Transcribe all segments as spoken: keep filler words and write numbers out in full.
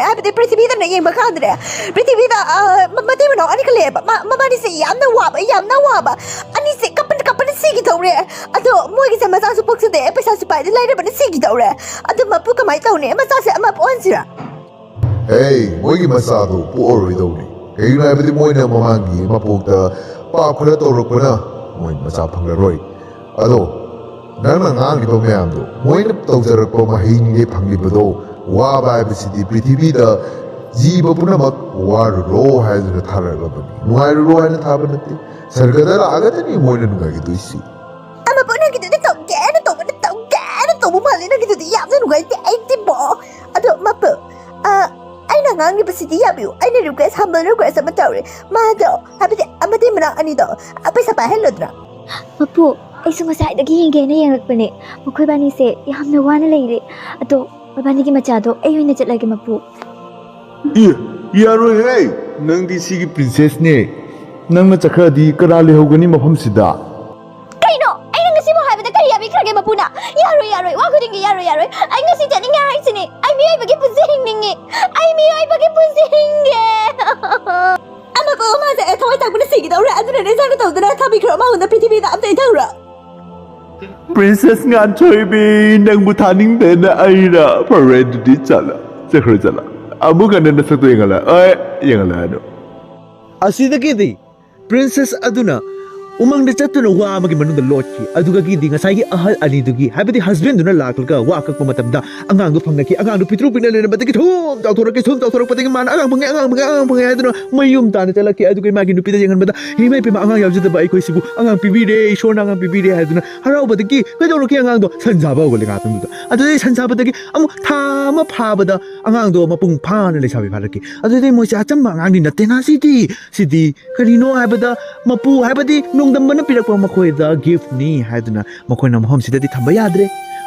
ꯍꯥꯏꯕꯗꯤ ꯄ꯭ꯔꯤꯊꯤꯕꯤꯗꯅ ꯌꯦꯡꯕ ꯀꯥꯟꯗꯅꯦ, ꯄ꯭ꯔꯤꯊꯤꯕꯤꯗ, ꯑ, ꯃ-, ꯃꯇꯩ ꯃꯅꯥꯎ ꯑꯅꯤꯈꯛ ꯂꯩꯌꯦꯕ꯫ ꯃ-, ꯃꯕꯥꯅꯤꯁꯦ ꯌꯥꯝꯅ ꯋꯥꯕ, ꯌꯥꯝꯅ ꯋꯥꯕ꯫ ꯑꯅꯤꯁꯦ ꯀꯞꯄꯅ, ꯀꯞꯄꯅ ꯁꯤꯒꯦ ꯇꯧꯔꯦ꯫ ꯑꯗꯣ ꯃꯣꯏꯒꯤꯁꯦ ꯃꯆꯥꯁꯨ ꯄꯣꯛꯆꯗꯦ, ꯄꯩꯁꯥꯁꯨ ꯄꯥꯏꯗꯦ, ꯂꯥꯏꯔꯕꯅ ꯁꯤꯒꯦ ꯇꯧꯔꯦ꯫ ꯑꯗꯣ ꯃꯄꯨ ꯀꯃꯥꯏꯅ ꯇꯧꯅꯤ? ꯃꯆꯥꯁꯦ ꯑꯃ ꯄꯣꯛꯍꯟꯁꯤꯔꯥ? ꯍꯦ, ꯃꯣꯏꯒꯤ ꯃꯆꯥꯗꯣ ꯄꯣꯛꯑꯔꯣꯏꯗꯧꯅꯤ꯫ ꯀꯩꯒꯤꯅꯣ ꯍꯥꯏꯕꯗꯤ ꯃꯣꯏꯅ ꯃꯃꯥꯡꯒꯤ ꯃꯄꯣꯛꯇ ꯄꯥꯞ ꯈꯔ ꯇꯧꯔꯛꯄꯅ ꯃꯣꯏ ꯃꯆꯥ ꯐꯪꯂꯔꯣꯏ꯫ ꯑꯗꯣ ꯅꯪꯅ ꯉꯥꯡꯂꯤꯕ ꯃꯌꯥꯝꯗꯣ ꯃꯣꯏꯅ ꯇꯧꯖꯔꯛꯄ ꯃꯍꯩꯅꯤꯅꯦ ꯐꯪꯂꯤꯕꯗꯣ꯫ ꯋꯥꯕ ꯍꯥꯏꯕꯁꯤꯗꯤ ꯄ꯭ꯔꯤꯊꯤꯕꯤꯗ ꯖꯤꯕ ꯄꯨꯝꯅꯃꯛ ꯋꯥꯔꯨꯔꯣ ꯍꯥꯏꯗꯨꯅ ꯊꯥꯔꯛꯂꯕꯅꯤ, ꯅꯨꯡꯉꯥꯏꯔꯨꯔꯣ ꯍꯥꯏꯅ ꯊꯥꯕ ꯅꯠꯇꯦ꯫ ꯁꯔꯒꯗ ꯂꯥꯛꯑꯒꯗꯅꯤ ꯃꯣꯏꯅ ꯅꯨꯡꯉꯥꯏꯒꯗꯣꯏꯁꯤ꯫ ꯑꯃ ꯄꯣꯛꯅꯈꯤꯗꯨꯅ ꯇꯧꯒꯦꯅ ꯇꯧꯕꯅ ꯇꯧꯒꯦꯅ ꯇꯧꯕ ꯃꯥꯜꯂꯦ꯫ ꯅꯪꯒꯤꯗꯨꯗꯤ ꯌꯥꯝꯅ ꯅꯨꯡꯉꯥꯏꯇꯦ ꯑꯩꯗꯤꯕꯣ꯫ ꯑꯗꯣ ꯃꯄꯨ, ꯑ, ꯑꯩꯅ ꯉꯥꯡꯂꯤꯕꯁꯤꯗꯤ ꯌꯥꯕꯤꯌꯨ꯫ ꯑꯩꯅ request, humble request ꯑꯃ ꯇꯧꯔꯦ꯫ ꯃꯥꯗꯣ, ꯍꯥꯏꯕꯗꯤ, ꯑꯃꯗꯤ ꯃꯅꯥꯎ ꯑꯅꯤꯗꯣ, ꯑ, ꯄꯩꯁꯥ ꯄꯥꯏꯍꯜꯂꯣꯗꯅ꯫ ꯃꯄꯨ, ꯑꯩꯁꯨ ꯉꯁꯥꯏꯗꯒꯤ ꯌꯦꯡꯒꯦꯅ ꯌꯦꯡꯂꯛꯄꯅꯦ꯫ ꯃꯈꯣꯏꯕꯥꯅꯤꯁꯦ ꯌꯥꯝꯅ ꯋꯥꯅ ꯂꯩꯔꯦ꯫ ꯑꯗꯣ ꯃꯕꯥꯅꯤꯒꯤ ꯃꯆꯥꯗꯣ ꯑꯩ ꯑꯣꯏꯅ ꯆꯠꯂꯒꯦ, ꯃꯄꯨ꯫ ꯏ, ꯌꯥꯔꯣꯏꯍꯦ! ꯅꯪꯗꯤ ꯁꯤꯒꯤ princessꯅꯦ꯫ ꯅꯪꯅ ꯆꯠꯈ꯭ꯔꯗꯤ ꯀꯅꯥ ꯂꯩꯍꯧꯒꯅꯤ ꯃꯐꯝꯁꯤꯗ? ꯀꯩꯅꯣ? ꯑꯩꯅ ꯉꯁꯤꯕꯨ ꯍꯥꯏꯕꯗ ꯀꯔꯤ ꯌꯥꯕꯤꯈ꯭ꯔꯒꯦ ꯃꯄꯨꯅ? ꯌꯥꯔꯣꯏ, ꯌꯥꯔꯣꯏ, ꯋꯥ ꯈꯨꯗꯤꯡꯒꯤ ꯌꯥꯔꯣꯏ, ꯌꯥꯔꯣꯏ꯫ ꯑꯩ ꯉꯁꯤ ꯆꯠꯅꯤꯡꯉꯦ ꯍꯥꯏꯁꯤꯅꯤ꯫ ꯑꯩ ꯃꯤꯑꯣꯏꯕꯒꯤ ꯄꯨꯟꯁꯤ ꯍꯤꯡꯅꯤꯡꯉꯤ꯫ ꯑꯩ ꯃꯤꯑꯣꯏꯕꯒꯤ ꯄꯨꯟꯁꯤ ꯍꯤꯡꯒꯦ꯫ ꯑꯃꯕꯨ ꯃꯥꯁꯦ ꯑꯩ ꯊꯋꯥꯏ ꯇꯥꯛꯄꯅ ꯁꯤꯒꯗꯧꯔꯦ, ꯑꯗꯨꯅꯅꯦ ꯏꯆꯥꯅ ꯇꯧꯗꯅ ꯊꯥꯕꯤꯈ꯭ꯔꯣ, ꯃꯉꯣꯟꯗ ꯄ꯭ꯔꯤꯊꯤꯕꯤꯗ ꯑꯝꯇ ꯏꯟꯊꯈ꯭ꯔꯣ꯫ Princess ꯉꯥꯟꯊꯣꯏꯕꯤ, ꯅꯪꯕꯨ ꯊꯥꯅꯤꯡꯗꯦꯅ ꯑꯩꯔ? ꯐꯔꯦ, ꯑꯗꯨꯗꯤ ꯆꯠꯂꯣ, ꯆꯠꯈ꯭ꯔꯣ, ꯆꯠꯂꯣ꯫ ꯑꯃꯨꯛ ꯍꯟꯅ ꯅꯁꯛꯇꯣ ꯌꯦꯡꯍꯜꯂ-, ꯑꯣꯏ, ꯌꯦꯡꯍꯜꯂꯛꯑꯅꯨ꯫ ꯑꯁꯤꯗꯒꯤꯗꯤ princess ꯑꯗꯨꯅ ꯎꯃꯪꯗ ꯆꯠꯇꯨꯅ ꯋꯥ ꯑꯃꯒꯤ ꯃꯅꯨꯡꯗ ꯂꯣꯠꯈꯤ꯫ ꯑꯗꯨꯗꯒꯤꯗꯤ ꯉꯁꯥꯏꯒꯤ ꯑꯍꯜ ꯑꯅꯤꯗꯨꯒꯤ, ꯍꯥꯏꯕꯗꯤ husbandꯗꯨꯅ ꯂꯥꯛꯂꯒ ꯋꯥ ꯀꯛꯄ ꯃꯇꯝꯗ ꯑꯉꯥꯡꯗꯣ ꯐꯪꯅꯈꯤ꯫ ꯑꯉꯥꯡꯗꯣ ꯄꯤꯛꯇ꯭ꯔꯨ ꯄꯤꯛꯅ ꯂꯩꯔꯝꯕꯗꯒꯤ ꯊꯨꯝ ꯆꯥꯎꯊꯣꯔꯛꯈꯤ꯫ ꯊꯨꯝ ꯆꯥꯎꯊꯣꯔꯛꯄꯗꯒꯤ ꯃꯥꯅ "ꯑꯉꯥꯡ ꯐꯪꯉꯦ, ꯑꯉꯥꯡ ꯐꯪꯉꯦ, ꯑꯉꯥꯡ ꯐꯪꯉꯦ" ꯍꯥꯏꯗꯨꯅ ꯃꯌꯨꯝ ꯇꯥꯅ ꯆꯠꯂꯛꯈꯤ꯫ ꯑꯗꯨꯒ ꯃꯥꯒꯤ ꯅꯨꯄꯤꯗ ꯌꯦꯡꯍꯟꯕꯗ, "ꯏꯃꯥ ꯏꯄꯦꯝꯃ, ꯑꯉꯥꯡ ꯌꯥꯎꯖꯗꯕ ꯑꯩꯈꯣꯏꯁꯤꯕꯨ ꯑꯉꯥꯡ ꯄꯤꯕꯤꯔꯦ, ꯏꯁꯣꯔꯅ ꯑꯉꯥꯡ ꯄꯤꯕꯤꯔꯦ" ꯍꯥꯏꯗꯨꯅ ꯍꯔꯥꯎꯕꯗꯒꯤ ꯀꯩꯗꯧꯔꯛꯈꯤ? ꯑꯉꯥꯡꯗꯣ ꯁꯟ ꯆꯥꯕ ꯍꯧꯒꯠꯂꯦ ꯉꯥꯛꯇꯪꯗꯨꯗ꯫ ꯑꯗꯨꯗꯒꯤ ꯁꯟ ꯆꯥꯕꯗꯒꯤ ꯑꯃꯨꯛ ꯊꯥ ꯑꯃ ꯐꯥꯕꯗ ꯑꯉꯥꯡꯗꯣ ꯃꯄꯨꯡ ꯐꯥꯅ ꯂꯩꯁꯥꯕꯤ ꯐꯥꯔꯛꯈꯤ꯫ ꯑꯗꯨꯗꯩ ꯃꯣꯏꯁꯦ ꯑꯆꯝꯕ ꯑꯉꯥꯡꯗꯤ ꯅꯠꯇꯦꯅ ꯁꯤꯗꯤ꯫ ꯁꯤꯗꯤ ꯀꯔꯤꯅꯣ ꯍꯥꯏꯕꯗ, ꯃꯄꯨ ꯍꯥꯏꯕꯗꯤ ꯅꯣꯡꯗꯝꯕꯅ ꯄꯤꯔꯛꯄ ꯃꯈꯣꯏꯗ giftꯅꯤ ꯍꯥꯏꯗꯨꯅ ꯃꯈꯣꯏꯅ ꯃꯐꯝꯁꯤꯗꯗꯤ ꯊꯝꯕ ꯌꯥꯗ꯭ꯔꯦ꯫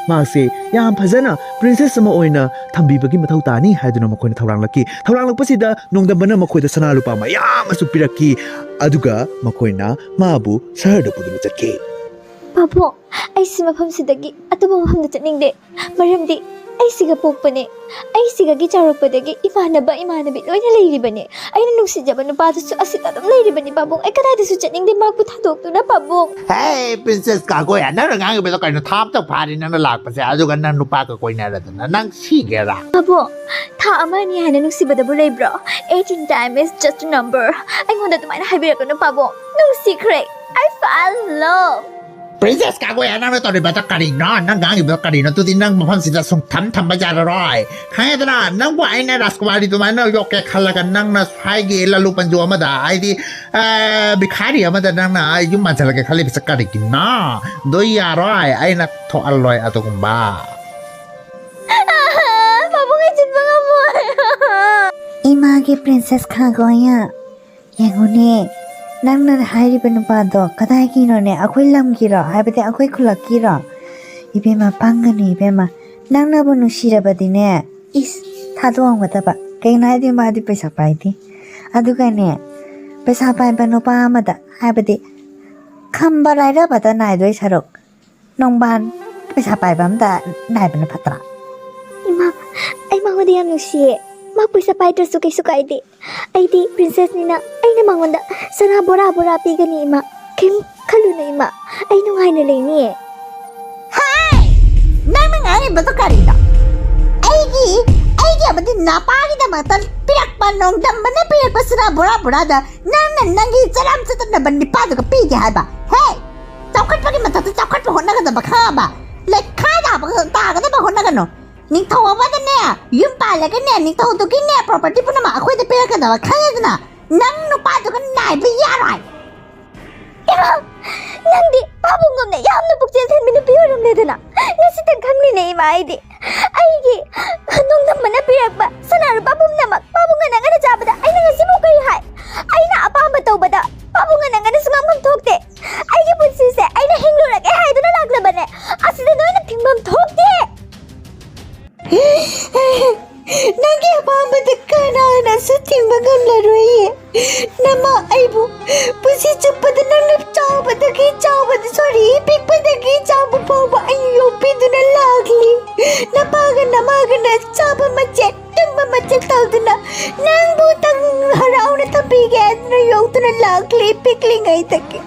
ꯃꯍꯥꯛꯁꯦ ꯌꯥꯝ ꯐꯖꯅ princess ꯑꯃ ꯑꯣꯏꯅ ꯊꯝꯕꯤꯕꯒꯤ ꯃꯊꯧ ꯇꯥꯅꯤ ꯍꯥꯏꯗꯨꯅ ꯃꯈꯣꯏꯅ ꯊꯧꯔꯥꯡꯂꯛꯈꯤ꯫ ꯊꯧꯔꯥꯡꯂꯛꯄꯁꯤꯗ ꯅꯣꯡꯗꯝꯕꯅ ꯃꯈꯣꯏꯗ ꯁꯅꯥ ꯂꯨꯄꯥ ꯃꯌꯥꯝ ꯑꯃꯁꯨ ꯄꯤꯔꯛꯈꯤ꯫ ꯑꯗꯨꯒ ꯃꯈꯣꯏꯅ ꯃꯥꯕꯨ ꯁꯍꯔꯗ ꯄꯨꯗꯨꯅ ꯆꯠꯈꯤ꯫ ꯄꯥꯕꯨꯡ, ꯑꯩꯁꯤ ꯃꯐꯝꯁꯤꯗꯒꯤ ꯑꯇꯣꯞꯄ ꯃꯐꯝꯗ ꯆꯠꯅꯤꯡꯗꯦ꯫ ꯃꯔꯝꯗꯤ ꯑꯩꯁꯤꯒ ꯄꯣꯛꯄꯅꯦ꯫ ꯑꯩꯁꯤꯒꯒꯤ ꯆꯥꯎꯔꯛꯄꯗꯒꯤ ꯏꯃꯥꯟꯅꯕ ꯏꯃꯥꯟꯅꯕꯤ ꯂꯣꯏꯅ ꯂꯩꯔꯤꯕꯅꯦ꯫ ꯑꯩꯅ ꯅꯨꯡꯁꯤꯖꯕ ꯅꯨꯄꯥꯗꯨꯁꯨ ꯑꯁꯤꯗ ꯑꯗꯨꯝ ꯂꯩꯔꯤꯕꯅꯤ ꯄꯥꯕꯨꯡ꯫ ꯑꯩ ꯀꯗꯥꯏꯗꯁꯨ ꯆꯠꯅꯤꯡꯗꯦ ꯃꯍꯥꯛꯄꯨ ꯊꯥꯗꯣꯛꯇꯨꯅ ꯄꯥꯕꯨꯡ꯫ Hey, Princess Kaguya, ꯅꯪꯅ ꯉꯥꯡꯉꯤꯕꯗꯣ ꯀꯩꯅꯣ? ꯊꯥ ꯑꯃꯇ ꯐꯥꯔꯤ ꯅꯪꯅ ꯂꯥꯛꯄꯁꯦ, ꯑꯗꯨꯒ ꯅꯪ ꯅꯨꯄꯥꯒ ꯀꯣꯏꯅꯔꯗꯅ ꯅꯪ ꯁꯤꯒꯦꯔꯥ? ꯄꯥꯕꯨꯡ, ꯊꯥ ꯑꯃ ꯑꯅꯤ ꯍꯥꯏꯅ ꯅꯨꯡꯁꯤꯕꯗꯕꯨ ꯂꯩꯕ꯭ꯔꯣ? Eighteen time is just a number. ꯑꯩꯉꯣꯟꯗ ꯑꯗꯨꯃꯥꯏꯅ ꯍꯥꯏꯕꯤꯔꯛꯀꯅꯨ ꯄꯥꯕꯨꯡ꯫ ꯅꯨꯡꯁꯤꯈ꯭ꯔꯦ꯫ I fell in love. Princess Kaguya, ꯅꯪꯅ ꯇꯧꯔꯤꯕꯗꯣ ꯀꯔꯤꯅꯣ? ꯅꯪ ꯉꯥꯡꯉꯤꯕꯗꯣ ꯀꯔꯤꯅꯣ? ꯑꯗꯨꯗꯤ ꯅꯪ ꯃꯐꯝꯁꯤꯗ ꯁꯨꯡꯊꯝ ꯊꯝꯕ ꯌꯥꯔꯔꯣꯏ꯫ ꯈꯪꯉꯦꯗꯅ, ꯅꯪꯕꯨ ꯑꯩꯅ ꯔꯥꯖꯀꯨꯃꯥꯔꯤ ꯑꯗꯨꯃꯥꯏꯅ ꯌꯣꯛꯀꯦ ꯈꯜꯂꯒ ꯅꯪꯅ ꯁ꯭ꯋꯥꯏꯒꯤ ꯂꯜꯂꯨ ꯄꯟꯖꯨ ꯑꯃꯗ, ꯍꯥꯏꯗꯤ, ꯑ, ꯚꯤꯈꯥꯔꯤ ꯑꯃꯗ ꯅꯪꯅ ꯌꯨꯝ ꯄꯥꯟꯁꯤꯜꯂꯒꯦ ꯈꯜꯂꯤꯕꯁꯦ ꯀꯔꯤꯒꯤꯅꯣ? ꯑꯗꯣ ꯌꯥꯔꯣꯏ, ꯑꯩꯅ ꯊꯣꯛꯍꯜꯂꯣꯏ ꯑꯗꯨꯒꯨꯝꯕ꯫ ꯄꯥꯕꯨꯡ, ꯑꯩ ꯆꯤꯟꯕ ꯉꯝꯃꯣꯏ꯫ ꯏꯃꯥꯒꯤ Princess Kaguya, ꯌꯦꯡꯉꯨꯅꯦ, ꯅꯪꯅ ꯍꯥꯏꯔꯤꯕ ꯅꯨꯄꯥꯗꯣ ꯀꯗꯥꯏꯒꯤꯅꯣꯅꯦ? ꯑꯩꯈꯣꯏ ꯂꯝꯒꯤꯔꯣ? ꯍꯥꯏꯕꯗꯤ ꯑꯩꯈꯣꯏ ꯈꯨꯜꯂꯛꯀꯤꯔꯣ? ꯏꯕꯦꯝꯃ, ꯄꯪꯒꯅꯨ ꯏꯕꯦꯝꯃ, ꯅꯪꯅꯕꯨ ꯅꯨꯡꯁꯤꯔꯕꯗꯤꯅꯦ, ꯏꯁ, ꯊꯥꯗꯣꯛꯑꯝꯒꯗꯕ꯫ ꯀꯩꯅꯣ ꯍꯥꯏꯗꯤ ꯃꯥꯗꯤ ꯄꯩꯁꯥ ꯄꯥꯏꯗꯦ꯫ ꯑꯗꯨꯒꯅꯦ, ꯄꯩꯁꯥ ꯄꯥꯏꯕ ꯅꯨꯄꯥ ꯑꯃꯗ, ꯍꯥꯏꯕꯗꯤ ꯈꯝꯕ ꯂꯥꯏꯔꯕꯗ ꯅꯥꯏꯗꯣꯏ ꯁꯔꯨꯛ, ꯅꯣꯡꯕꯥꯟ ꯄꯩꯁꯥ ꯄꯥꯏꯕ ꯑꯝꯗ ꯅꯥꯏꯕꯅ ꯐꯠꯇ꯭ꯔꯥ? ꯏꯃꯥ, ꯑꯩ ꯃꯉꯣꯟꯗ ꯌꯥꯝ ꯅꯨꯡꯁꯤꯌꯦ꯫ ꯃꯥ ꯄꯩꯁꯥ ꯄꯥꯏꯗ꯭ꯔꯁꯨ ꯀꯩꯁꯨ ꯀꯥꯏꯗꯦ꯫ ꯑꯩꯗꯤ princessꯅꯤꯅ ꯑꯩꯅ ꯃꯉꯣꯟꯗ ꯁꯅꯥ ꯕꯣꯔꯥ ꯕꯣꯔꯥ ꯄꯤꯒꯅꯤ ꯏꯃꯥ꯫ ꯀꯩꯝ ꯈꯜꯂꯨꯅꯨ ꯏꯃꯥ, ꯑꯩ ꯅꯨꯡꯉꯥꯏꯅ ꯂꯩꯅꯤꯌꯦ꯫ ꯍꯥꯏ! ꯅꯪꯅ ꯉꯥꯡꯉꯤꯕꯗꯣ ꯀꯔꯤꯅꯣ? ꯑꯩꯒꯤ ꯑꯩꯒꯤ ꯑꯃꯗꯤ ꯅꯄꯥꯒꯤꯗꯃꯛꯇ ꯄꯤꯔꯛꯄ, ꯅꯣꯡꯗꯝꯕꯅ ꯄꯤꯔꯛꯄ ꯁꯅꯥ ꯕꯣꯔꯥ ꯕꯣꯔꯥꯗ ꯅꯪꯅ ꯅꯪꯒꯤ ꯆꯔꯥꯝ ꯆꯠꯇꯅꯕ ꯅꯤꯄꯥꯗꯨꯒ ꯄꯤꯒꯦ ꯍꯥꯏꯕ? ꯍꯦ! ꯆꯥꯎꯈꯠꯄꯒꯤ ꯃꯊꯛꯇ ꯆꯥꯎꯈꯠꯄ ꯍꯣꯠꯅꯒꯗꯕ, ꯈꯪꯉꯕ? ꯂꯩꯈꯥ ꯇꯥꯕ ꯇꯥꯒꯗꯕ ꯍꯣꯠꯅꯒꯅꯨ꯫ ꯅꯤꯡꯊꯧ ꯑꯃꯗꯅꯦ, ꯌꯨꯝ ꯄꯥꯜꯂꯒꯅꯦ, ꯅꯤꯡꯊꯧꯗꯨꯒꯤꯅꯦ property ꯄꯨꯝꯅꯃꯛ ꯑꯩꯈꯣꯏꯗ ꯄꯤꯔꯛꯀꯗꯕ, ꯈꯪꯉꯦꯗꯅ? ꯅꯪ ꯅꯨꯄꯥꯗꯨꯒ ꯅꯥꯏꯕ ꯌꯥꯔꯣꯏ꯫ ꯏꯃꯥ, ꯅꯪꯗꯤ ꯄꯥꯕꯨꯡꯒꯨꯝꯅ ꯌꯥꯝꯅ ꯄꯨꯛꯆꯦꯜ ꯁꯦꯡꯕꯤ ꯅꯨꯄꯤ ꯑꯣꯏꯔꯝꯂꯦꯗꯅ꯫ ꯉꯁꯤꯇꯪ ꯈꯪꯂꯤꯅꯦ ꯏꯃꯥ ꯑꯩꯗꯤ꯫ ꯑꯩꯒꯤ ꯅꯣꯡꯗꯝꯕꯅ ꯄꯤꯔꯛꯄ ꯁꯅꯥ ꯂꯨꯄꯥ ꯄꯨꯝꯅꯃꯛ ꯄꯥꯕꯨꯡꯒ ꯅꯪꯒꯅ ꯆꯥꯕꯗ ꯑꯩꯅ ꯉꯁꯤꯐꯥꯎ ꯀꯔꯤ ꯍꯥꯏ? ꯑꯩꯅ ꯑꯄꯥꯝꯕ ꯇꯧꯕꯗ ꯄꯥꯕꯨꯡꯒ ꯅꯪꯒꯅ ꯁꯨꯉꯝ ꯉꯝꯊꯣꯛꯇꯦ꯫ ꯑꯩꯒꯤ ꯄꯨꯟꯁꯤꯁꯦ ꯑꯩꯅ ꯍꯤꯡꯂꯨꯔꯒꯦ ꯍꯥꯏꯗꯨꯅ ꯂꯥꯛꯂꯕꯅꯦ꯫ ꯑꯁꯤꯗ ꯅꯣꯏꯅ ꯊꯤꯡꯐꯝ ꯊꯣꯛꯇꯦ꯫ ꯅꯪꯒꯤ ꯑꯄꯥꯝꯕꯗ ꯀꯅꯥꯅꯁꯨ ꯊꯤꯡꯕ ꯉꯝꯂꯔꯣꯏꯌꯦ꯫ ꯅꯃꯥ ꯑꯩꯕꯨ ꯄꯨꯟꯁꯤ ꯆꯨꯞꯄꯗ ꯅꯪꯅ ꯆꯥꯎꯕꯗꯒꯤ ꯆꯥꯎꯕꯗ, sorry, ꯄꯤꯛꯄꯗꯒꯤ ꯆꯥꯎꯕ ꯐꯥꯎꯕ ꯑꯩ ꯌꯣꯛꯄꯤꯗꯨꯅ ꯂꯥꯛꯂꯤ꯫ ꯅꯄꯥꯒ ꯇꯨꯅ ꯂꯥꯛꯂꯤ ꯄꯤꯛꯂꯤꯉꯩꯗꯒꯤ꯫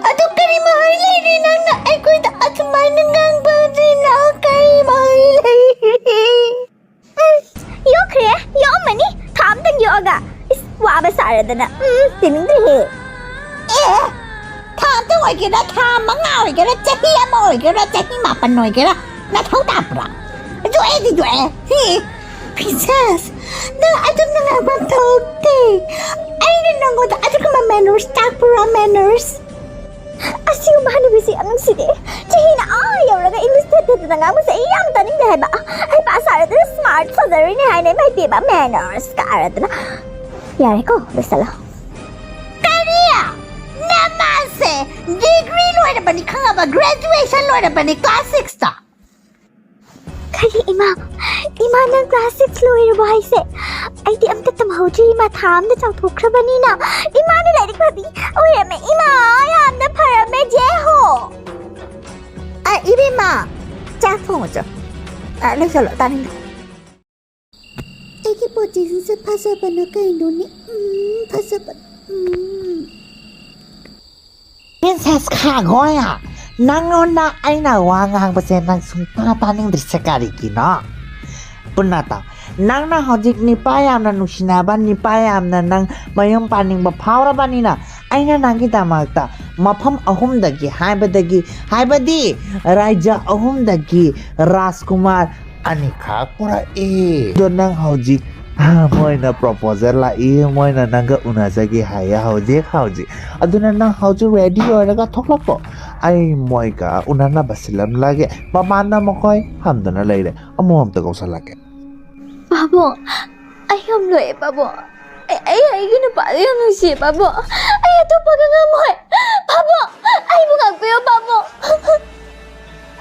ꯑꯗꯨ ꯀꯔꯤ ꯃꯍꯩ ꯂꯩꯔꯤ ꯅꯪꯅ ꯑꯩꯈꯣꯏꯗ ꯑꯗꯨꯃꯥꯏꯅ ꯉꯥꯡꯕ ꯑꯗꯨꯅ? ꯀꯔꯤ ꯃꯍꯩ ꯂꯩꯔꯤ? ꯎꯝ, ꯌꯣꯛꯈ꯭ꯔꯦ, ꯌꯣꯛꯑꯝꯃꯅꯤ꯫ ꯊꯥ ꯑꯝꯇꯪ ꯌꯣꯛꯑꯒ꯫ ꯏꯁ, ꯋꯥꯕ ꯁꯥꯔꯗꯅ꯫ ꯎꯝ, ꯇꯤꯅꯤꯡꯗ꯭ꯔꯦꯍꯦ꯫ ꯑꯦ, ꯊꯥ ꯑꯝꯇꯪ ꯑꯣꯏꯒꯦꯔꯥ, ꯊꯥ ꯃꯉꯥ ꯑꯣꯏꯒꯦꯔꯥ, ꯆꯍꯤ ꯑꯃ ꯑꯣꯏꯒꯦꯔꯥ, ꯆꯍꯤ ꯃꯥꯄꯟ ꯑꯣꯏꯒꯦꯔꯥ, ꯅꯊꯧ ꯇꯥꯕ꯭ꯔꯥ? ꯌꯣꯛꯑꯦꯗꯤ ꯌꯣꯛꯑꯦ꯫ ꯍꯤ, ꯄ꯭ꯔꯤꯟꯁꯦꯁ, ꯅꯪ ꯑꯗꯨꯝꯅ ꯉꯥꯡꯐꯝ ꯊꯣꯛꯇꯦ꯫ ꯑꯩꯅ ꯅꯪꯉꯣꯟꯗ ꯑꯗꯨꯒꯨꯝꯕ manners ꯇꯥꯛꯄ꯭ꯔꯥ, manners? ꯑꯁꯤꯒꯨꯝꯕ ꯍꯅꯨꯕꯤꯁꯤ ꯌꯥꯝ ꯅꯨꯡꯁꯤꯗꯦ꯫ ꯆꯍꯤꯅ ꯑꯥ ꯌꯧꯔꯒ English ꯊꯦꯠ ꯊꯦꯠꯇꯅ ꯉꯥꯡꯕꯁꯦ ꯑꯩ ꯌꯥꯝ ꯇꯥꯅꯤꯡꯗꯦ ꯍꯥꯏꯕ꯫ ꯍꯩꯄꯥ ꯁꯥꯔꯗꯅ smart ꯁꯥꯖꯔꯤꯅꯦ ꯍꯥꯏꯅ, ꯏꯃꯥ ꯏꯕꯦꯝꯃ, manners ꯀꯥꯔꯗꯅ꯫ ꯌꯥꯔꯦꯀꯣ, ꯂꯣꯏꯁꯜꯂꯣ꯫ ꯀꯔꯤ? ꯅꯃꯥꯁꯦ degree ꯂꯣꯏꯔꯕꯅꯤ ꯈꯪꯉꯕ? Graduation ꯂꯣꯏꯔꯕꯅꯤ class sixꯇ꯫ ꯀꯔꯤ ꯏꯃꯥ? ꯏꯃꯥ, ꯅꯪ class six ꯂꯣꯏꯔꯕꯣ ꯍꯥꯏꯁꯦ? ꯑꯩꯗꯤ ꯑꯝꯇ ꯇꯝꯍꯧꯗ꯭ꯔꯤ ꯏꯃꯥ, ꯊꯥ ꯑꯝꯗ ꯆꯥꯎꯊꯣꯛꯈ꯭ꯔꯕꯅꯤꯅ꯫ ꯏꯃꯥꯅ ꯂꯥꯏꯔꯤꯛ ꯐꯕꯤ ꯑꯣꯏꯔꯝꯃꯦ ꯏꯃꯥ, ꯌꯥꯝꯅ ꯐꯔꯝꯃꯦ ꯖꯦ ꯍꯣ꯫ ꯑ, ꯏꯕꯦꯝꯃ, ꯆꯥꯛ ꯊꯣꯡꯉꯨꯆꯣ꯫ ꯑ, ꯂꯣꯏꯁꯜꯂꯣ, ꯇꯥꯅꯤꯡꯗꯦ꯫ ꯑꯩꯒꯤ ꯄꯣꯠ ꯆꯩꯁꯤꯡꯁꯦ ꯐꯖꯕꯅ ꯀꯩꯅꯣꯅꯦ? ꯎꯝ, ꯐꯖꯕ꯫ ꯎꯝ꯫ ꯄ꯭ꯔꯤꯟꯁꯦꯁ ꯈꯥꯒꯣꯌꯥ, ꯅꯪꯉꯣꯟꯗ ꯑꯩꯅ ꯋꯥ ꯉꯥꯡꯕꯁꯦ ꯅꯪ ꯁꯨꯡꯇꯥ ꯇꯥꯅꯤꯡꯗ꯭ꯔꯤꯁꯦ ꯀꯔꯤꯒꯤꯅꯣ? ꯄꯨꯟꯅ ꯇꯥꯎ꯫ ꯅꯪꯅ ꯍꯧꯖꯤꯛ ꯅꯤꯄꯥ ꯌꯥꯝꯅ ꯅꯨꯡꯁꯤꯅꯕ, ꯅꯤꯄꯥ ꯌꯥꯝꯅ ꯅꯪ ꯃꯌꯨꯝ ꯄꯥꯅꯤꯡꯕ ꯐꯥꯎꯔꯕꯅꯤꯅ, ꯑꯩꯅ ꯅꯪꯒꯤꯗꯃꯛꯇ ꯃꯐꯝ ꯑꯍꯨꯝꯗꯒꯤ, ꯍꯥꯏꯕꯗꯒꯤ, ꯍꯥꯏꯕꯗꯤ ꯔꯥꯏꯖ ꯑꯍꯨꯝꯗꯒꯤ ꯔꯥꯖꯀꯨꯃꯥꯔ ꯑꯅꯤꯈꯛ ꯄꯨꯔꯛꯏ꯫ ꯑꯗꯣ ꯅꯪ ꯍꯧꯖꯤꯛ, ꯃꯣꯏꯅ proposal ꯂꯥꯛꯏ, ꯃꯣꯏꯅ ꯅꯪꯒ ꯎꯅꯖꯒꯦ ꯍꯥꯏꯌꯦ ꯍꯧꯖꯤꯛ ꯍꯧꯖꯤꯛ꯫ ꯑꯗꯨꯅ ꯅꯪ ꯍꯧꯖꯤꯛ ready ꯑꯣꯏꯔꯒ ꯊꯣꯛꯂꯛꯄꯣ꯫ ꯑꯩ ꯃꯣꯏꯒ ꯎꯅꯅꯕ ꯁꯤꯜꯂꯝꯂꯒꯦ꯫ ꯃꯄꯥꯟꯗ ꯃꯈꯣꯏ ꯐꯝꯗꯨꯅ ꯂꯩꯔꯦ꯫ ꯑꯃꯨꯛ ꯑꯝꯇ ꯀꯧꯁꯜꯂꯛꯀꯦ꯫ ꯄꯥꯕꯨꯡ, ꯑꯩ ꯉꯝꯂꯣꯏꯌꯦ ꯄꯥꯕꯨꯡ꯫ ꯑꯩ, ꯑꯩ ꯑꯩꯒꯤ ꯅꯨꯄꯥꯗꯣ ꯌꯥꯝ ꯅꯨꯡꯁꯤꯌꯦ ꯄꯥꯕꯨꯡ꯫ ꯑꯩ ꯑꯇꯣꯞꯄꯒ ꯉꯝꯃꯣꯏ꯫ ꯄꯥꯕꯨꯡ, ꯑꯩꯕꯨ ꯉꯥꯛꯄꯤꯌꯨ ꯄꯥꯕꯨꯡ꯫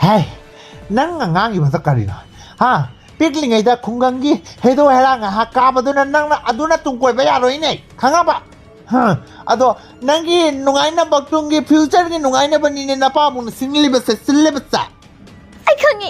ꯍꯦ, ꯅꯪ ꯉꯥꯡꯉꯤꯕꯗꯣ ꯀꯔꯤꯅꯣ? ꯍꯥ? ꯄꯤꯛꯂꯤꯉꯩꯗ ꯈꯨꯡꯒꯪꯒꯤ ꯍꯩꯗꯧ ꯍꯩꯔꯥꯡ ꯉꯥꯏꯍꯥꯛ ꯀꯥꯕꯗꯨꯅ ꯅꯪꯅ ꯑꯗꯨꯅ ꯇꯨꯡ ꯀꯣꯏꯕ ꯌꯥꯔꯣꯏꯅꯦ, ꯈꯪꯉꯕ? ꯍꯥ? ꯑꯗꯣ ꯅꯪꯒꯤ ꯅꯨꯡꯉꯥꯏꯅꯕ, ꯇꯨꯡꯒꯤ futureꯒꯤ ꯅꯨꯡꯉꯥꯏꯅꯕꯅꯤꯅꯦ ꯅꯄꯥꯕꯨꯡꯅ ꯁꯤꯡꯂꯤꯕꯁꯦ, ꯁꯤꯜꯂꯤꯕꯁꯦ꯫ ꯑꯩ ꯈꯪꯉꯤ꯫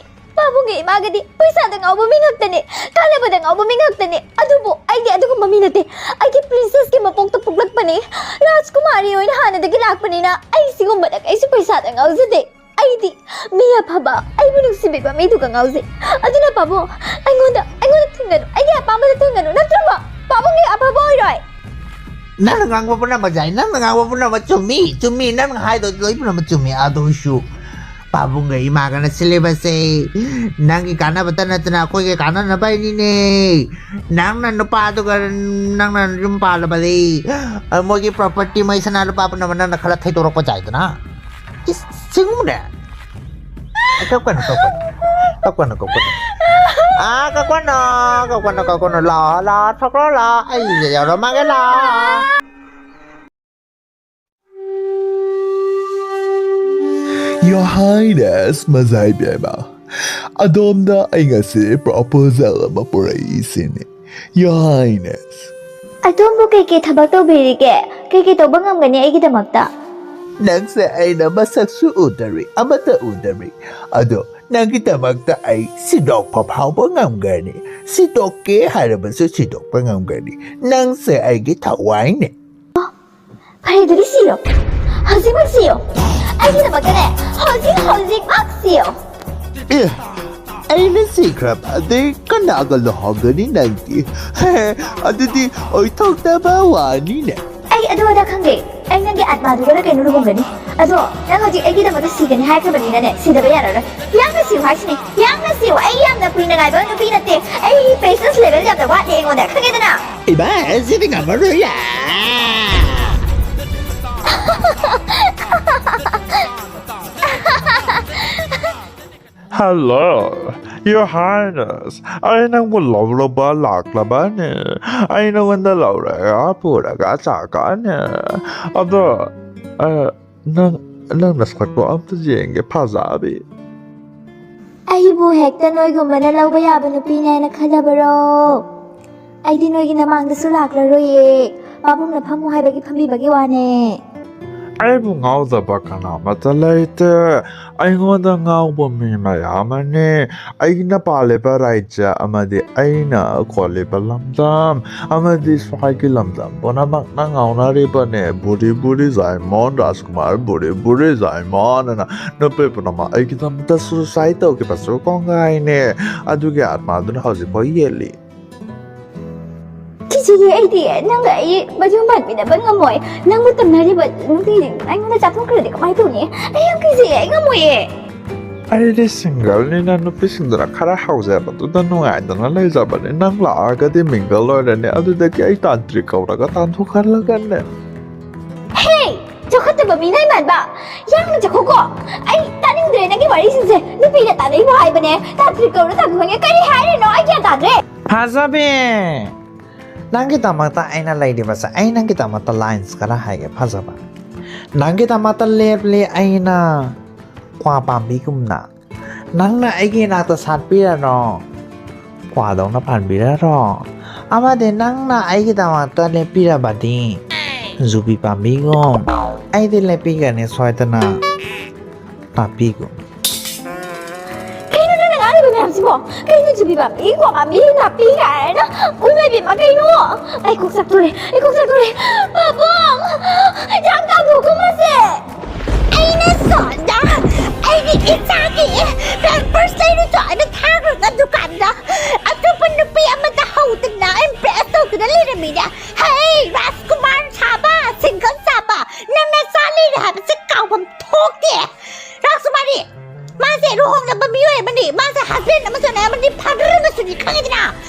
ꯏꯕꯨꯡꯒ ꯏꯃꯥꯒꯗꯤ ꯄꯩꯁꯥꯗ ꯉꯥꯎꯕ ꯃꯤ ꯉꯥꯛꯇꯅꯦ, ꯀꯥꯟꯅꯕꯗ ꯉꯥꯎꯕ ꯃꯤ ꯉꯥꯛꯇꯅꯦ꯫ ꯑꯗꯨꯕꯨ ꯑꯩꯗꯤ ꯑꯗꯨꯒꯨꯝꯕ ꯃꯤ ꯅꯠꯇꯦ꯫ ꯑꯩꯗꯤ ꯄ꯭ꯔꯤꯟꯁꯦꯁꯀꯤ ꯃꯄꯣꯛꯇ ꯄꯣꯛꯂꯛꯄꯅꯦ꯫ ꯔꯥꯖꯀꯨꯃꯥꯔꯤ ꯑꯣꯏꯅ ꯍꯥꯟꯅꯗꯒꯤ ꯂꯥꯛꯄꯅꯤꯅ ꯑꯩ ꯁꯤꯒꯨꯝꯕꯗ ꯀꯩꯁꯨ ꯄꯩꯁꯥꯗ ꯉꯥꯎꯖꯗꯦ꯫ ꯑꯩꯗꯤ ꯃꯤ ꯑꯐꯕ, ꯑꯩꯕꯨ ꯅꯨꯡꯁꯤꯕꯤꯕ ꯃꯤꯗꯨꯒ ꯉꯥꯎꯖꯩ꯫ ꯑꯗꯨꯅ ꯄꯥꯕꯨꯡ, ꯑꯩꯉꯣꯟꯗ, ꯑꯩꯉꯣꯟꯗ ꯊꯤꯡꯒꯅꯨ, ꯑꯩꯒꯤ ꯑꯄꯥꯝꯕꯗ ꯊꯤꯡꯒꯅꯨ, ꯅꯠꯇ꯭ꯔꯕ? ꯄꯥꯕꯨꯡꯒꯤ ꯑꯐꯕ ꯑꯣꯏꯔꯣꯏ꯫ ꯅꯪꯅ ꯉꯥꯡꯕ ꯄꯨꯝꯅꯃꯛ ꯌꯥꯏ, ꯅꯪꯅ ꯉꯥꯡꯕ ꯄꯨꯝꯅꯃꯛ ꯆꯨꯝꯃꯤ, ꯆꯨꯝꯃꯤ, ꯅꯪꯅ ꯍꯥꯏꯗꯣ ꯂꯣꯏ ꯄꯨꯝꯅꯃꯛ ꯆꯨꯝꯃꯤ꯫ ꯑꯗꯨ ꯑꯣꯏꯁꯨ ꯄꯥꯕꯨꯡꯒ ꯏꯃꯥꯒꯅ ꯁꯤꯜꯂꯤꯕꯁꯦ ꯅꯪꯒꯤ ꯀꯥꯟꯅꯕꯇ ꯅꯠꯇꯅ ꯑꯩꯈꯣꯏꯒꯤ ꯀꯥꯟꯅꯅꯕ ꯍꯥꯏꯅꯤꯅꯦ꯫ ꯅꯪꯅ ꯅꯨꯄꯥꯗꯨꯒ ꯅꯪꯅ ꯌꯨꯝ ꯄꯥꯜꯂꯕꯗꯤ ꯃꯣꯏꯒꯤ ꯄ꯭ꯔꯣꯄꯔꯇꯤ, ꯃꯩ ꯁꯅꯥ ꯂꯨꯄꯥ ꯄꯨꯝꯅꯃꯛ ꯅꯪꯅ ꯈꯔ ꯊꯩꯗꯣꯔꯛꯄ ꯌꯥꯏꯗꯅ꯫ ꯏꯁ, ꯁꯤꯒꯨꯝꯕꯅꯦ꯫ ꯀꯞꯀꯅꯨ, ꯀꯞꯀꯅꯨ꯫ ꯀꯞꯀꯅꯨ, ꯀꯞꯀꯅꯨ꯫ ꯑꯥ, ꯀꯞꯀꯅꯨ, ꯀꯞꯀꯅꯨ, ꯀꯞꯀꯅꯨ꯫ ꯂꯥꯛꯑꯣ, ꯂꯥꯛꯑꯣ, ꯊꯣꯛꯂꯛꯑꯣ, ꯂꯥꯛꯑꯣ꯫ ꯑꯩ ꯌꯧꯔꯝꯃꯒꯦ, ꯂꯥꯛꯑꯣ꯫ Your Highness, ꯃꯖꯥ ꯏꯕꯦꯝꯃ, ꯑꯗꯣꯝꯗ ꯑꯩ ꯉꯁꯤ ꯄ꯭ꯔꯣꯄꯣꯖꯦꯜ ꯑꯃ ꯄꯨꯔꯛꯏꯁꯤꯅꯤ꯫ Your Highness. ꯑꯗꯣꯝꯕꯨ ꯀꯩꯀꯩ ꯊꯕꯛ ꯇꯧꯕꯤꯔꯤꯒꯦ? ꯀꯩꯀꯩ ꯇꯧꯕ ꯉꯝꯒꯅꯤ ꯑꯩꯒꯤꯗꯃꯛꯇ? ꯅꯪꯁꯦ ꯑꯩꯅ ꯃꯁꯛꯁꯨ ꯎꯗꯔꯤ, ꯑꯃꯠꯇ ꯎꯗꯔꯤ꯫ ꯑꯗꯣ ꯅꯪꯒꯤꯗꯃꯛꯇ ꯑꯩ ꯁꯤꯗꯣꯛꯄ ꯐꯥꯎꯕ ꯉꯝꯒꯅꯤ꯫ ꯁꯤꯗꯣꯛꯀꯦ ꯍꯥꯏꯔꯕꯁꯨ ꯁꯤꯗꯣꯛꯄ ꯉꯝꯒꯅꯤ꯫ ꯅꯪꯁꯦ ꯑꯩꯒꯤ ꯊꯋꯥꯏꯅꯦ꯫ ꯐꯔꯦ, ꯑꯗꯨꯗꯤ ꯁꯤꯌꯣ꯫ ꯍꯧꯖꯤꯛꯃꯛ ꯁꯤꯌꯣ꯫ ꯑꯩꯒꯤꯗꯃꯛꯇꯅꯦ, ꯍꯧꯖꯤꯛ, ꯍꯧꯖꯤꯛꯃꯛ ꯁꯤꯌꯣ꯫ ꯑꯦ, ꯑꯩꯅ ꯁꯤꯈ꯭ꯔꯕꯗꯤ ꯀꯅꯥꯒ ꯂꯨꯍꯣꯡꯒꯅꯤ ꯅꯪꯗꯤ? ꯍꯦ, ꯑꯗꯨꯗꯤ ꯑꯣꯏꯊꯣꯛꯇꯕ ꯋꯥꯅꯤꯅꯦ꯫ ꯑꯩ ꯑꯗꯨ ꯑꯗꯥ ꯈꯪꯗꯦ꯫ ꯑꯩ ꯅꯪꯒꯤ ꯑꯥꯠꯃꯥꯗꯨꯒꯔ ꯀꯩꯅꯣ ꯂꯨꯍꯣꯡꯒꯅꯤ꯫ ꯑꯗꯣ ꯅꯪ ꯍꯧꯖꯤꯛ ꯑꯩꯒꯤꯗꯃꯛꯇ ꯁꯤꯒꯅꯤ ꯍꯥꯏꯈ꯭ꯔꯕꯅꯤꯅꯅꯦ, ꯁꯤꯗꯕ ꯌꯥꯔꯔꯣꯏ꯫ ꯌꯥꯝꯅ ꯁꯤꯌꯨ ꯍꯥꯏꯁꯤꯅꯤ, ꯌꯥꯝꯅ ꯁꯤꯌꯨ꯫ ꯑꯩ ꯌꯥꯝꯅ ꯀꯨꯏꯅ ꯉꯥꯏꯕ ꯅꯨꯄꯤ ꯅꯠꯇꯦ꯫ ꯑꯩ patience level ꯌꯥꯝꯅ ꯋꯥꯠꯂꯦ ꯑꯩꯉꯣꯟꯗ, ꯈꯪꯉꯦꯗꯅ? ꯏꯃꯥ, ꯁꯤꯗꯤ ꯉꯝꯃꯔꯣꯏꯌꯦ꯫ Hello, Your Highness, ꯑꯩ ꯅꯪꯕꯨ ꯂꯧꯔꯕ ꯂꯥꯛꯂꯕꯅꯦ꯫ ꯑꯩ ꯅꯉꯣꯟꯗ ꯂꯧꯔꯒ ꯄꯨꯔꯒ ꯆꯠꯀꯅꯤ꯫ ꯑꯗꯣ, ꯑ, ꯅꯪ, ꯅꯪ ꯅꯁꯛꯇꯣ ꯑꯝꯇ ꯌꯦꯡꯒꯦ, ꯐꯖꯕꯤ꯫ ꯑꯩꯕꯨ ꯍꯦꯛꯇ ꯅꯣꯏꯒꯨꯝꯕꯅ ꯂꯧꯕ ꯌꯥꯕ ꯅꯨꯄꯤꯅꯦꯅ ꯈꯜꯂꯕꯔꯣ? ꯑꯩꯗꯤ ꯅꯣꯏꯒꯤ ꯅꯃꯥꯡꯗꯁꯨ ꯂꯥꯛꯂꯔꯣꯏꯌꯦ꯫ ꯄꯥꯕꯨꯡꯅ ꯐꯝꯃꯨ ꯍꯥꯏꯕꯒꯤ ꯐꯝꯕꯤꯕꯒꯤ ꯋꯥꯅꯦ꯫ ꯑꯩꯕꯨ ꯉꯥꯎꯗꯕ ꯀꯅꯥꯃꯠꯇ ꯂꯩꯇꯦ꯫ ꯑꯩꯉꯣꯟꯗ ꯉꯥꯎꯕ ꯃꯤ ꯃꯌꯥꯝ ꯑꯃꯅꯤ꯫ ꯑꯩꯅ ꯄꯥꯜꯂꯤꯕ ꯔꯥꯖ꯭ꯌ ꯑꯃꯗꯤ ꯑꯩꯅ ꯀꯣꯜꯂꯤꯕ ꯂꯝꯗꯝ ꯑꯃꯗꯤ ꯁ꯭ꯋꯥꯏꯒꯤ ꯂꯝꯗꯝ ꯄꯨꯝꯅꯃꯛꯅ ꯉꯥꯎꯅꯔꯤꯕꯅꯦ꯫ ꯕꯨꯔꯤ ꯕꯨꯔꯤ ꯖꯥꯏꯃꯣꯟ, ꯔꯥꯖꯀꯨꯃꯥꯔ ꯕꯨꯔꯤ ꯕꯨꯔꯤ ꯖꯥꯏꯃꯣꯟ ꯑꯅ ꯅꯨꯄꯤ ꯄꯨꯝꯅꯃꯛ ꯑꯩꯒꯤꯗꯃꯛꯇ suicide ꯇꯧꯈꯤꯕꯁꯨ ꯀꯣꯡꯒꯥꯏꯅꯦ꯫ ꯑꯗꯨꯒꯤ ꯑꯥꯠꯃꯥꯗꯨꯅ ꯍꯧꯖꯤꯛꯐꯥꯎ ꯌꯦꯠꯂꯤ꯫ ꯀꯤꯖꯩꯌꯦ ꯑꯩꯗꯤ꯫ ꯅꯪꯒ ꯑꯩ ꯃꯌꯨꯝ ꯄꯥꯟꯃꯤꯟꯅꯕ ꯉꯝꯃꯣꯏ꯫ ꯅꯪꯕꯨ ꯇꯝꯅꯔꯤꯕ ꯅꯨꯄꯤꯁꯤꯡ ꯑꯩꯉꯣꯟꯗ ꯆꯥꯊꯣꯛꯈ꯭ꯔꯗꯤ ꯀꯃꯥꯏꯅ ꯇꯧꯅꯤ? ꯑꯩ ꯌꯥꯝ ꯀꯤꯖꯩꯌꯦ, ꯑꯩ ꯉꯝꯃꯣꯏꯌꯦ꯫ ꯑꯩꯗꯤ single ꯅꯤꯅ ꯅꯨꯄꯤꯁꯤꯡꯗꯨꯅ ꯈꯔ ꯍꯧꯖꯕꯗꯨꯗ ꯅꯨꯡꯉꯥꯏꯗꯅ ꯂꯩꯖꯕꯅꯤ꯫ ꯅꯪ ꯂꯥꯛꯑꯒꯗꯤ mingle ꯑꯣꯏꯔꯅꯤ꯫ ꯑꯗꯨꯗꯒꯤ ꯑꯩ ꯇꯥꯟꯇ꯭ꯔꯤꯛ ꯀꯧꯔꯒ ꯇꯥꯟꯊꯣꯛꯍꯜꯂꯒꯅꯦ꯫ ꯍꯦ! ꯆꯥꯎꯈꯠꯇꯕ ꯃꯤꯅꯥꯏ ꯃꯥꯟꯕ! ꯌꯥꯝꯅ ꯆꯠꯈꯣꯀꯣ! ꯑꯩ ꯇꯥꯅꯤꯡꯗ꯭ꯔꯦ ꯅꯪꯒꯤ ꯋꯥꯔꯤꯁꯤꯡꯁꯦ꯫ ꯅꯨꯄꯤꯅ ꯇꯥꯅꯤꯡꯕ ꯍꯥꯏꯕꯅꯦ꯫ ꯇꯥꯟꯇ꯭ꯔꯤꯛ ꯀꯧꯔ ꯇꯥꯟꯊꯣꯛꯍꯟꯒꯦ꯫ ꯀꯔꯤ ꯍꯥꯏꯔꯤꯅꯣ? ꯑꯩ ꯒ꯭ꯌꯥꯟ ꯇꯥꯗ꯭ꯔꯦ꯫ ꯐꯖꯕꯤ! ꯅꯪꯒꯤꯗꯃꯛꯇ ꯑꯩꯅ ꯂꯩꯔꯤꯕꯁꯦ꯫ ꯑꯩ ꯅꯪꯒꯤꯗꯃꯛꯇ lines ꯈꯔ ꯍꯥꯏꯒꯦ, ꯐꯖꯕ꯫ ꯅꯪꯒꯤꯗꯃꯛꯇ ꯂꯦꯞꯂꯤ ꯑꯩꯅ ꯀ꯭ꯋꯥ ꯄꯥꯝꯕꯤꯒꯨꯝꯅ꯫ ꯅꯪꯅ ꯑꯩꯒꯤ ꯏꯅꯥꯛꯇ ꯁꯥꯠꯄꯤꯔꯔꯣ, ꯀ꯭ꯋꯥꯗꯧꯅ ꯄꯥꯟꯕꯤꯔꯔꯣ꯫ ꯑꯃꯗꯤ ꯅꯪꯅ ꯑꯩꯒꯤꯗꯃꯛꯇ ꯂꯦꯞꯄꯤꯔꯕꯗꯤ, ꯌꯨꯕꯤ ꯄꯥꯝꯕꯤꯒꯨꯝ ꯑꯩꯗꯤ ꯂꯦꯞꯄꯤꯒꯅꯤ ꯁꯣꯏꯗꯅ꯫ ꯅꯥꯄꯤꯒꯨꯝ꯫ ꯀꯩꯅꯣ ꯅꯪꯅ ꯉꯥꯡꯉꯤꯕ ꯃꯌꯥꯝꯁꯤꯕꯣ? ꯀꯩꯅꯣ ꯌꯨꯕꯤ ꯄꯥꯝꯕꯤ, ꯀ꯭ꯋꯥ ꯄꯥꯝꯕꯤ, ꯅꯥꯄꯤ ꯀꯥꯏꯅ? ꯏꯃꯥ ꯏꯕꯦꯝꯃ, ꯀꯩꯅꯣ? ꯑꯩ ꯀꯣꯛ ꯆꯥꯛꯇꯣꯔꯦ, ꯑꯩ ꯀꯣꯛ ꯆꯥꯛꯇꯣꯔꯦ꯫ ꯄꯥꯕꯨꯡ! ꯌꯥꯝ ꯇꯥꯟꯊꯣꯛꯈꯣ ꯃꯥꯁꯦ! ꯑꯩꯅ ꯁꯣꯝꯗ ꯑꯩꯒꯤ ꯏꯆꯥꯒꯤ pampers ꯂꯩꯔꯨꯆꯣ ꯍꯥꯏꯅ ꯊꯥꯈ꯭ꯔꯒ ꯗꯨꯀꯥꯟꯗ ꯑꯇꯣꯞꯄ ꯅꯨꯄꯤ ꯑꯃꯗ ꯍꯧꯗꯅ impress ꯇꯧꯗꯨꯅ ꯂꯩꯔꯝꯃꯤꯅꯦ꯫ ꯍꯩ, ꯔꯥꯖꯀꯨꯃꯥꯔ ꯁꯥꯕ, single ꯁꯥꯕ, ꯅꯪ ꯅꯆꯥ ꯂꯩꯔꯦ ꯍꯥꯏꯕꯁꯦ ꯀꯥꯎꯐꯝ ꯊꯣꯛꯇꯦ꯫ ꯔꯥꯖꯀꯨꯃꯥꯔꯤ, ꯃꯥꯁꯦ ꯂꯨꯍꯣꯡꯂꯕ ꯃꯤꯑꯣꯏ ꯑꯃꯅꯤ꯫ ꯃꯥꯁꯦ husband ꯑꯃꯁꯨꯅꯦ, ꯑꯃꯗꯤ father ꯑꯃꯁꯨꯅꯤ, ꯈꯪꯉꯤꯗꯅ?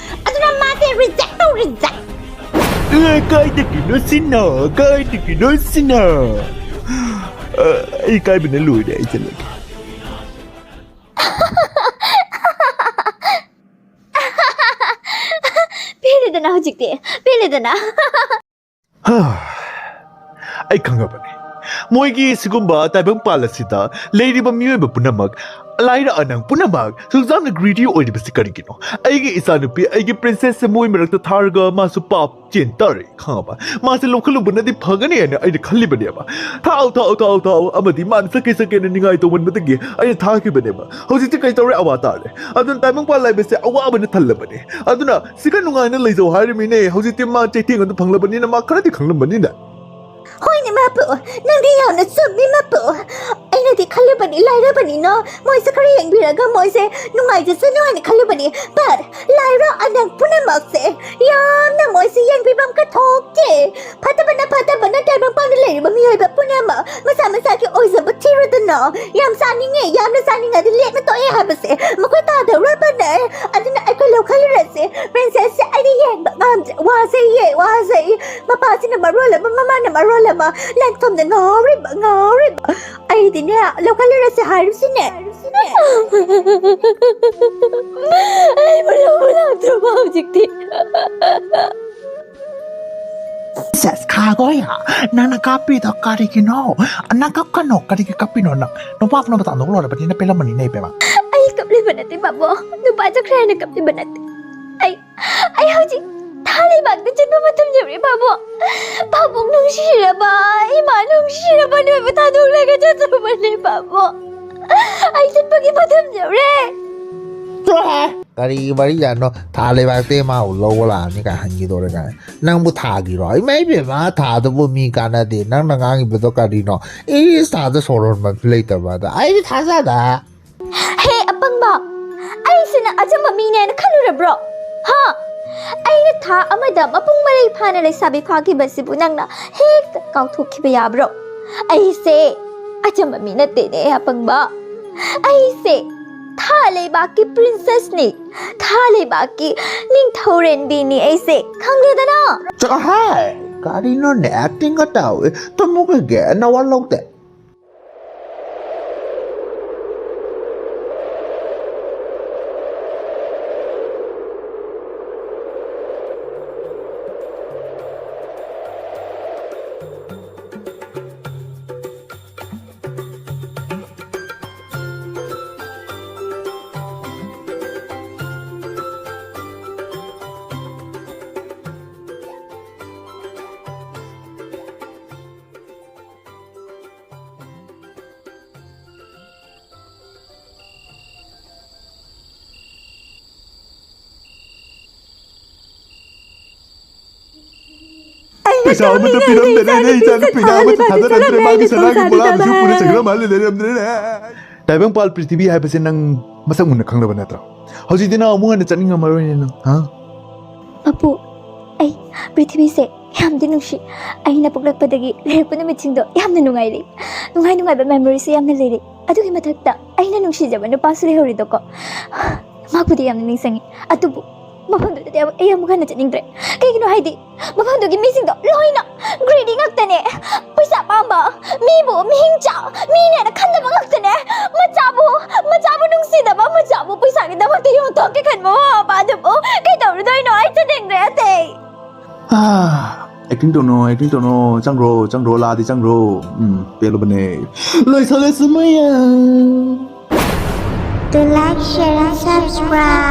ꯑꯗꯨꯅ ꯃꯥꯁꯦ reject ꯇꯧ, reject꯫ ꯑꯦ, ꯀꯥꯏꯗꯒꯤꯅꯣ ꯁꯤꯅ? ꯀꯥꯏꯗꯒꯤꯅꯣ ꯁꯤꯅ? ꯑ, ꯑꯩ ꯏꯀꯥꯏꯕꯅ ꯂꯣꯏꯔꯦ, ꯑꯩ ꯆꯠꯂꯒꯦ꯫ ꯄꯦꯜꯂꯦꯗꯅ ꯍꯧꯖꯤꯛꯇꯤ, ꯄꯦꯜꯂꯦꯗꯅ꯫ ꯍꯥ, ꯑꯩ ꯈꯪꯉꯕꯅꯤ꯫ ꯃꯣꯏꯒꯤ ꯁꯤꯒꯨꯝꯕ ꯇꯥꯏꯕꯪꯄꯥꯜ ꯑꯁꯤꯗ ꯂꯩꯔꯤꯕ ꯃꯤꯑꯣꯏꯕ ꯄꯨꯝꯅꯃꯛ ꯂꯥꯏꯔ ꯑꯅꯪ ꯄꯨꯝꯅꯃꯛ ꯁꯨꯛ ꯌꯥꯝꯅ greedy ꯑꯣꯏꯔꯤꯕꯁꯤ ꯀꯔꯤꯒꯤꯅꯣ? ꯑꯩꯒꯤ ꯏꯆꯥꯅꯨꯄꯤ, ꯑꯩꯒꯤ princessꯁꯦ ꯃꯣꯏ ꯃꯔꯛꯇ ꯊꯥꯔꯒ ꯃꯥꯁꯨ ꯄꯥꯞ ꯆꯦꯟ ꯇꯥꯔꯦ, ꯈꯪꯉꯕ? ꯃꯥꯁꯦ ꯂꯧꯈꯠꯂꯨꯕꯅꯗꯤ ꯐꯒꯅꯤ ꯍꯥꯏꯅ ꯑꯩꯅ ꯈꯜꯂꯤꯕꯅꯦꯕ꯫ ꯊꯥꯎ, ꯊꯥꯎ, ꯊꯥꯎ, ꯊꯥꯎ, ꯑꯃꯗꯤ ꯃꯥꯅ ꯆꯠꯀꯦ ꯆꯠꯀꯦꯅ ꯅꯤꯡꯉꯥꯏ ꯇꯧꯃꯟꯕꯗꯒꯤ ꯑꯩꯅ ꯊꯥꯈꯤꯕꯅꯦꯕ꯫ ꯍꯧꯖꯤꯛꯇꯤ ꯀꯩ ꯇꯧꯔꯦ? ꯑꯋꯥ ꯇꯥꯔꯦ꯫ ꯑꯗꯨꯅ ꯇꯥꯏꯕꯪꯄꯥꯟ ꯂꯥꯏꯕꯁꯦ ꯑꯋꯥꯕꯅ ꯊꯜꯂꯕꯅꯦ꯫ ꯑꯗꯨꯅ ꯁꯤꯒ ꯅꯨꯡꯉꯥꯏꯅ ꯂꯩꯖꯧ ꯍꯥꯏꯔꯤꯃꯤꯅꯦ꯫ ꯍꯧꯖꯤꯛꯇꯤ ꯃꯥ ꯆꯩꯊꯦꯡ ꯑꯗꯨ ꯐꯪꯂꯕꯅꯤꯅ ꯃꯥ ꯈꯔꯗꯤ ꯈꯪꯂꯝꯕꯅꯤꯅ꯫ ꯍꯣꯏꯅꯦ ꯃꯄꯨ, ꯅꯪꯗꯤ ꯌꯥꯝꯅ ꯆꯨꯝꯃꯤ ꯃꯄꯨ꯫ ꯑꯩꯅꯗꯤ ꯈꯜꯂꯨꯕꯅꯤ ꯂꯥꯏꯔꯕꯅꯤꯅ ꯃꯣꯏꯁꯦ ꯈꯔ ꯌꯦꯡꯕꯤꯔꯒ ꯃꯣꯏꯁꯦ ꯅꯨꯡꯉꯥꯏꯖꯁꯅꯨ ꯍꯥꯏꯅ ꯈꯜꯂꯨꯕꯅꯤ꯫ But ꯂꯥꯏꯔ ꯑꯅꯪ ꯄꯨꯝꯅꯃꯛꯁꯦ ꯌꯥꯝꯅ ꯃꯣꯏꯁꯦ ꯌꯦꯡꯕꯤꯐꯝ ꯀꯊꯣꯛꯇꯦ꯫ ꯐꯠꯇꯕꯅ ꯐꯠꯇꯕꯅ ꯇꯥꯏꯕꯪꯄꯥꯟꯗ ꯂꯩꯔꯤꯕ ꯃꯤꯑꯣꯏꯕ ꯄꯨꯝꯅꯃꯛ ꯃꯁꯥ ꯃꯁꯥꯒꯤ ꯑꯣꯏꯖꯕ ꯊꯤꯔꯨꯗꯅ ꯌꯥꯝ ꯆꯥꯅꯤꯡꯉꯦ, ꯌꯥꯝꯅ ꯆꯥꯅꯤꯡꯉꯗꯤ ꯂꯦꯛꯅ ꯇꯣꯛꯑꯦ ꯍꯥꯏꯕꯁꯦ ꯃꯈꯣꯏ ꯇꯥꯗꯧꯔꯕꯅꯦ꯫ ꯑꯗꯨꯅ ꯑꯩꯈꯣꯏ ꯂꯧꯈꯠꯂꯨꯔꯁꯦ꯫ Princessꯁꯦ ꯑꯩꯗꯤ ꯌꯦꯡꯕ ꯉꯝꯗ꯭ꯔꯦ꯫ ꯋꯥꯖꯩꯌꯦ, ꯋꯥꯖꯩ꯫ ꯃꯄꯥꯁꯤꯅ ꯃꯔꯣꯜ ꯑꯃ, ꯃꯃꯥꯅ ꯃꯔꯣꯜ ꯑꯃ꯫ ꯂꯦꯡꯊꯣꯝꯗ ꯉꯥꯎꯔꯤꯕ, ꯉꯥꯎꯔꯤꯕ꯫ ꯑꯩꯗꯤꯅꯦ, ꯂꯧꯈꯠꯂꯨꯔꯁꯦ ꯍꯥꯏꯔꯤꯁꯤꯅꯦ꯫ ꯑꯩꯕꯨ ꯂꯧꯕ ꯂꯥꯛꯇ꯭ꯔꯕ ꯍꯧꯖꯤꯛꯇꯤ? ꯁꯦꯁ, ꯈꯥꯒꯣꯌꯥ, ꯅꯪꯅ ꯀꯥꯞꯄꯤꯗꯣ ꯀꯔꯤꯒꯤꯅꯣ? ꯅꯪ ꯀꯞꯀꯅꯣ, ꯀꯔꯤꯒꯤ ꯀꯞꯄꯤꯅꯣ ꯅꯪ? ꯅꯨꯄꯥ ꯐꯨꯅꯕ ꯇꯥꯟꯊꯣꯛ ꯂꯣꯏꯔꯕꯅꯤꯅ ꯄꯦꯜꯂꯝꯃꯅꯤꯅꯦ, ꯏꯕꯦꯝꯃ꯫ ꯑꯩ ꯀꯞꯂꯤꯕ ꯅꯠꯇꯦ, ꯕꯥꯕꯣ꯫ ꯅꯨꯄꯥ ꯆꯠꯈ꯭ꯔꯦ ꯍꯥꯏꯅ ꯀꯞꯂꯤꯕ ꯅꯠꯇꯦ꯫ ꯑꯩ, ꯑꯩ ꯍꯧꯖꯤꯛ ꯊꯥ ꯂꯩꯕꯥꯛꯇ ꯆꯠꯄ ꯃꯇꯝ ꯌꯧꯔꯦ, ꯕꯥꯕꯣ꯫ ꯄꯥꯕꯨꯡ ꯅꯨꯡꯁꯤꯔꯕ, ꯏꯃꯥ ꯅꯨꯡꯁꯤꯔꯕ, ꯅꯣꯏꯕꯨ ꯊꯥꯗꯣꯛꯂꯒ ꯆꯠꯇꯧꯕꯅꯦ, ꯕꯥꯕꯣ꯫ ꯑꯩ ꯆꯠꯄꯒꯤ ꯃꯇꯝ ꯌꯧꯔꯦ꯫ ꯆꯠꯂꯣꯍꯦ! ꯀꯔꯤ ꯋꯥꯔꯤ ꯌꯥꯅꯣ? ꯊꯥ ꯂꯩꯕꯥꯛꯇ ꯃꯥꯕꯨ ꯂꯧꯕ ꯂꯥꯛꯑꯅꯤ ꯀꯥꯏ ꯍꯟꯈꯤꯗꯧꯔꯦ ꯀꯥꯏ꯫ ꯅꯪꯕꯨ ꯊꯥꯒꯤꯔꯣ? ꯏꯃꯥ ꯏꯕꯦꯝꯃ, ꯊꯥꯗꯨꯕꯨ ꯃꯤ ꯀꯥꯟꯅꯗꯦ꯫ ꯅꯪꯅ ꯉꯥꯡꯉꯤꯕꯗꯣ ꯀꯔꯤꯅꯣ? ꯏꯁ, ꯊꯥꯗ ꯁꯣꯔ ꯍꯣꯟꯕ ꯂꯩꯇꯕ ꯑꯗ꯫ ꯑꯩꯗꯤ ꯊꯥꯖꯗꯦ꯫ ꯍꯦ ꯑꯄꯪꯕ, ꯑꯩꯁꯤ ꯅꯪ ꯑꯆꯝꯕ ꯃꯤꯅꯦꯅ ꯈꯜꯂꯨꯔꯕ꯭ꯔꯣ? ꯍꯥ? ꯑꯩꯅ ꯊꯥ ꯑꯃꯗ ꯃꯄꯨꯡ ꯃꯔꯩ ꯐꯥꯅ ꯂꯩꯁꯥꯕꯤ ꯐꯥꯈꯤꯕꯁꯤꯕꯨ ꯅꯪꯅ ꯍꯦꯛꯇ ꯀꯥꯎꯊꯣꯛꯈꯤꯕ ꯌꯥꯕ꯭ꯔꯣ? ꯑꯩꯁꯦ ꯑꯆꯝꯕ ꯃꯤ ꯅꯠꯇꯦꯅꯦ ꯑꯄꯪꯕ꯫ ꯑꯩꯁꯦ ꯊꯥ ꯂꯩꯕꯥꯛꯀꯤ princessꯅꯤ꯫ ꯊꯥ ꯂꯩꯕꯥꯛꯀꯤ ꯅꯤꯡꯊꯧꯔꯦꯟꯕꯤꯅꯤ ꯑꯩꯁꯦ, ꯈꯪꯂꯦꯗꯅ? ꯆꯠꯂꯣꯍꯦ! ꯀꯔꯤꯅꯣꯅꯦ, actingꯒ ꯇꯧꯏ꯫ ꯇꯨꯝꯃꯨ ꯀꯩꯒꯦ? ꯅꯋꯥ ꯂꯧꯗꯦ꯫ ꯄꯩꯁꯥ ꯑꯃꯠꯇ ꯄꯤꯔꯝꯗꯦꯅꯦ, ꯏꯆꯥ ꯅꯨꯄꯤꯅ ꯑꯃꯠꯇ ꯊꯥꯗꯔꯝꯗ꯭ꯔꯦ, ꯃꯥꯒꯤ ꯁꯅꯥꯒꯤ ꯄꯣꯂꯥꯡꯗꯨꯁꯨ ꯄꯨꯔ ꯆꯠꯈ꯭ꯔ ꯃꯥꯜꯂꯦ, ꯂꯩꯔꯝꯗ꯭ꯔꯦꯅꯦ꯫ ꯇꯥꯏꯕꯪꯄꯥꯜ ꯄ꯭ꯔꯤꯊꯤꯕꯤ ꯍꯥꯏꯕꯁꯦ ꯅꯪ ꯃꯁꯛ ꯃꯨꯟꯅ ꯈꯪꯂꯕ ꯅꯠꯇ꯭ꯔꯣ? ꯍꯧꯖꯤꯛꯇꯤ ꯅꯪ ꯑꯃꯨꯛ ꯍꯟꯅ ꯆꯠꯅꯤꯡꯉꯝꯃꯔꯣꯏꯅꯦ ꯅꯪ, ꯍꯥ? ꯃꯄꯨ, ꯑꯩ ꯄ꯭ꯔꯤꯊꯤꯕꯤꯁꯦ ꯌꯥꯝꯗꯤ ꯅꯨꯡꯁꯤ꯫ ꯑꯩꯅ ꯄꯣꯛꯂꯛꯄꯗꯒꯤ ꯂꯩꯔꯛꯄ ꯅꯨꯃꯤꯠꯁꯤꯡꯗꯣ ꯌꯥꯝꯅ ꯅꯨꯡꯉꯥꯏꯔꯛꯏ꯫ ꯅꯨꯡꯉꯥꯏ ꯅꯨꯡꯉꯥꯏꯕ ꯃꯦꯃꯣꯔꯤꯁꯨ ꯌꯥꯝꯅ ꯂꯩꯔꯛꯏ꯫ ꯑꯗꯨꯒꯤ ꯃꯊꯛꯇ ꯑꯩꯅ ꯅꯨꯡꯁꯤꯖꯕ ꯅꯨꯄꯥꯁꯨ ꯂꯩꯍꯧꯔꯤꯗꯣꯀꯣ꯫ ꯃꯍꯥꯛꯄꯨꯗꯤ ꯌꯥꯝꯅ ꯅꯤꯡꯁꯤꯡꯉꯤ꯫ ꯑꯗꯨꯕꯨ ꯃꯐꯝꯗꯨꯗꯗꯤ ꯑꯃꯨꯛ, ꯑꯩ ꯑꯃꯨꯛ ꯍꯟꯅ ꯆꯠꯅꯤꯡꯗ꯭ꯔꯦ꯫ ꯀꯩꯒꯤꯅꯣ ꯍꯥꯏꯗꯤ, ꯃꯐꯝꯗꯨꯒꯤ ꯃꯤꯁꯤꯡꯗꯣ ꯂꯣꯏꯅ greedy ꯉꯥꯛꯇꯅꯦ꯫ ꯄꯩꯁꯥ ꯄꯥꯝꯕ, ꯃꯤꯕꯨ ꯃꯤꯍꯤꯡꯆꯥ, ꯃꯤꯅꯦꯅ ꯈꯟꯗꯕ ꯉꯥꯛꯇꯅꯦ꯫ ꯃꯆꯥꯕꯨ, ꯃꯆꯥꯕꯨ ꯅꯨꯡꯁꯤꯗꯕ, ꯃꯆꯥꯕꯨ ꯄꯩꯁꯥꯒꯤꯗꯃꯛꯇ ꯌꯣꯟꯊꯣꯛꯀꯦ ꯈꯟꯕ ꯃꯃꯥ ꯃꯄꯥꯗꯨꯕꯨ ꯀꯩꯗꯧꯔꯨꯗꯣꯏꯅꯣ? ꯑꯩ ꯆꯠꯅꯤꯡꯗ꯭ꯔꯦ ꯑꯇꯩ꯫ ꯑꯦꯛꯇꯤꯡ ꯇꯧꯅꯣ, ꯑꯦꯛꯇꯤꯡ ꯇꯧꯅꯣ, ꯆꯪꯈ꯭ꯔꯣ, ꯆꯪꯈ꯭ꯔꯣ, ꯂꯥꯗꯤ ꯆꯪꯈ꯭ꯔꯣ꯫ ꯎꯝ, ꯄꯦꯜꯂꯕꯅꯦ꯫ ꯂꯣꯏꯁꯜꯂꯁꯤ ꯃꯌꯥꯝ꯫ To like, share, and subscribe.